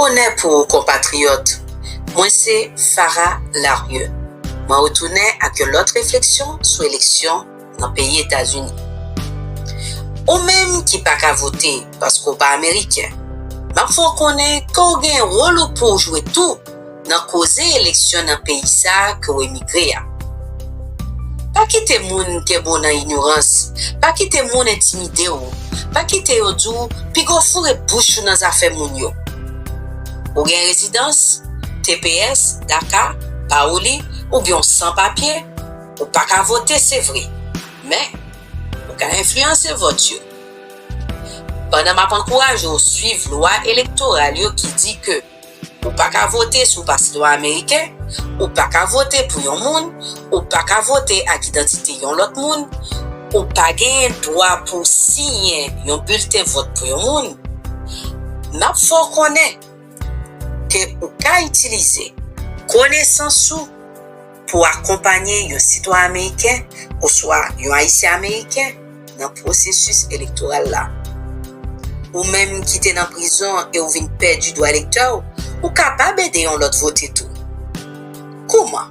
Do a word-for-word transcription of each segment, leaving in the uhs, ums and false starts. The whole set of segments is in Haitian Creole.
Onè pou ou, konpatriyòt. Mwen se Farah Larieux. Mwen retounen ak yon lòt refleksyon sou eleksyon nan peyi Etazini. Ou menm ki pa ka vote paske w pa ameriken, m ap fè w konnen ke w gen wòl ou pou w jwe tou nan koze eleksyon nan peyi sa a ke w emigre a. Pa kite moun kenbe w nan inyorans. Pa kite moun entimide w. Pa kite yo di w piga w foure bouch ou nan zafè moun yo. Ou gen rezidans, T P S, DACA, paoli, ou gen yon san papye, ou pa ka vote, se vre. Men, ou ka enfliyanse vòt yo. Pandan m ap ankouraje w swiv lwa elektoral yo ki di ke ou pa ka vote si w pa sitwayen ameriken, ou pa ka vote pou yon moun, ou pa ka vote ak idantite yon lòt moun, ou pa genyen dwa pou w siyen yon bilten vòt pou yon moun, m ap fè w konnen ke ou ka itilize konesans ou pou w akonpaye yon sitwayen ameriken oswa yon ayisyen ameriken nan pwosesis elektoral la. Ou menm ki te nan prizon e w vin pèdi dwa elektè w, ou kapab ede yon lòt vote tou. Kouman?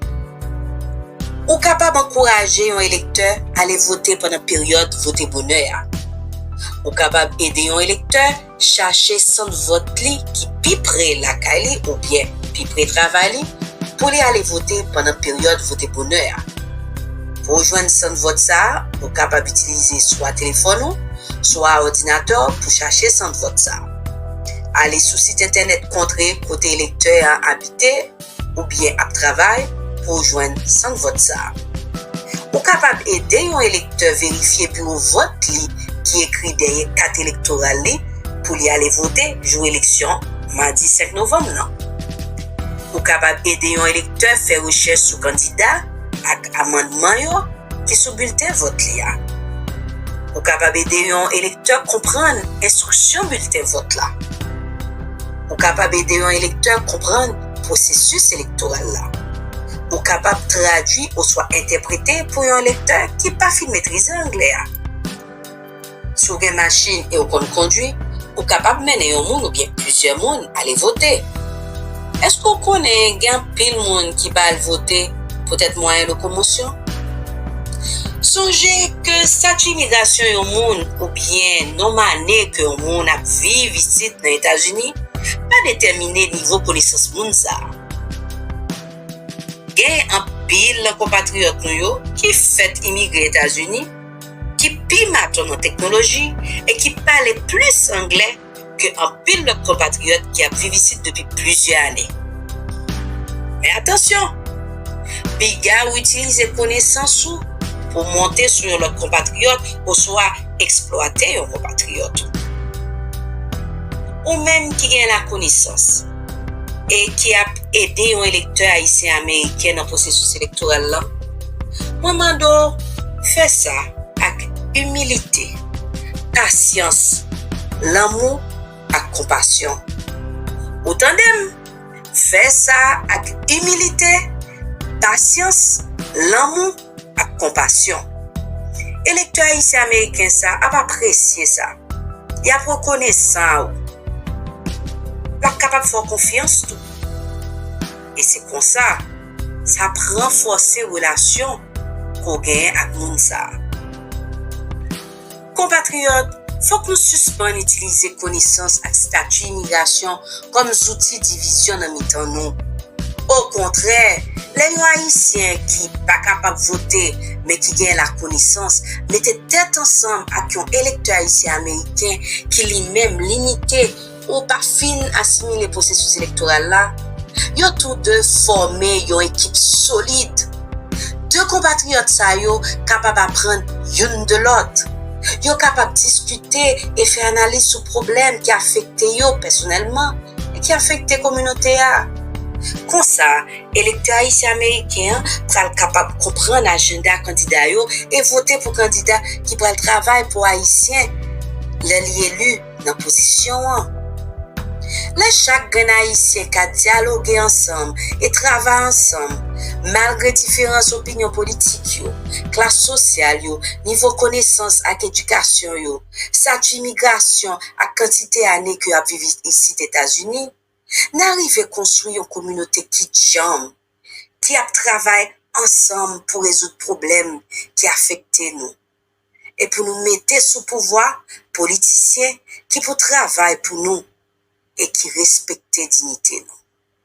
Ou kapab ankouraje yon elektè ale vote pandan peryòd vote bonè a. Ou kapab ede yon elektè chache sant vòt li ki pi pre lakay li oubyen pi pre travay li pou li ale vote pandan peryòd vote bonè a. Pou w jwenn sant vòt sa a, ou kapab itilize swa telefòn ou, swa òdinatè w pou chache sant vòt sa a. Ale sou sit entènèt kontre kote elektè a abite oubyen ap travay pou w jwenn sant vòt sa a. Ou kapab ede yon elektè verifye biwo vòt li ki ekri dèyè kat elektoral li pou li ale vote jou eleksyon, madi senk novanm nan. Ou kapab ede yon elektè fè rechèch sou kandida ak amannman yo ki sou bilten vòt li a. Ou kapab ede yon elektè konprann enstriksyon bilten vòt la. Ou kapab ede yon elektè konprann pwosesis elektoral la. Ou kapab tradui oswa entèprete pou yon elektè ki pa fin metrize anglè a. Si w gen machin e w konn kondui, ou kapab mennen yon moun oubyen plizyè moun ale vote. Èske w konnen gen anpil moun ki pa al vote poutèt mwayen lokomosyon? Sonje ke estati imigrasyon yon moun oubyen nonb ane ke yon moun ap viv isit nan Etazini pa detèmine nivo konesans moun sa a. Gen anpil nan konpatriyòt nou yo ki fèt imigre Etazini, ki pi maton nan teknoloji e ki pale plis anglè ke anpil lòt konpatriyòt ki ap viv isit depi plizyè ane. Men atansyon! Piga w itilize konesans ou pou w monte sou yon lòt konpatriyòt oswa eksplwate yon konpatriyòt ou. Ou menm ki gen lakonesans e ki ap ede yon elektè ayisyen ameriken nan pwosesis elektoral la, mwen mande w fè sa ak imilite, pasyans, lanmou ak konpasyon. Ou tande m? Fè sa ak imilite, pasyans, lanmou ak konpasyon. Elektè ayisyen ameriken sa a ap apresye sa. Y ap rekonesan a ou. L ap kapab fè w konfyans tou. E se konsa, sa ap ranfòse relasyon ke w genyen ak moun sa a. Konpatriyòt, fòk nou sispann itilize konesans ak estati imigrasyon kòm zouti divizyon nan mitan nou. Okontrè, lè yon Ayisyen ki pa kapab vote, men ki gen lakonesans, mete tèt ansanm ak yon elektè ayisyen ameriken ki li menm limite ou pa fin asimile pwosesis elektoral la, yo tou de fòme yon ekip solid. De konpatriyòt sa yo kapab aprann youn de lòt. Yo kapab diskite e fè analiz sou pwoblèm ki afekte yo pèsonèlman e ki afekte kominote a. Konsa, elektè ayisyen ameriken an pral kapab konprann ajanda kandida yo e vote pou kandida ki pral travay pou Ayisyen lè li eli nan pozisyon an. Lè chak grenn Ayisyen ka dyaloge ansanm e travay ansanm, malgre diferans opinyon politik yo, klas sosyal yo, nivo konesans ak edikasyon yo, estati imigrasyon ak kantite ane ke y ap viv isit Etazini, N a rive konstwi yon kominote ki djanm, ki ap travay ansanm pou rezoud pwoblèm ki afekte nou, e pou nou mete sou pouvwa politisyen ki pou travay pou nou e ki respekte diyite nou.